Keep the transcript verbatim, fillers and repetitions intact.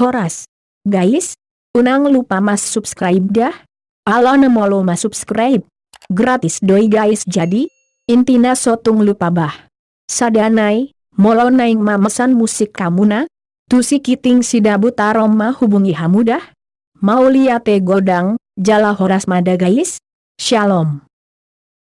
Horas. Guys, unang lupa ma subscribe da. Alana molo ma subscribe, gratis do i guys, jadi intina so tung lupa bah. Sada nai, molo naeng mamesan musik hamuna, tu si Kiting Sidabut Arom ma hubungi hamu da. Mauliate godang, jala horas ma da guys. Shalom.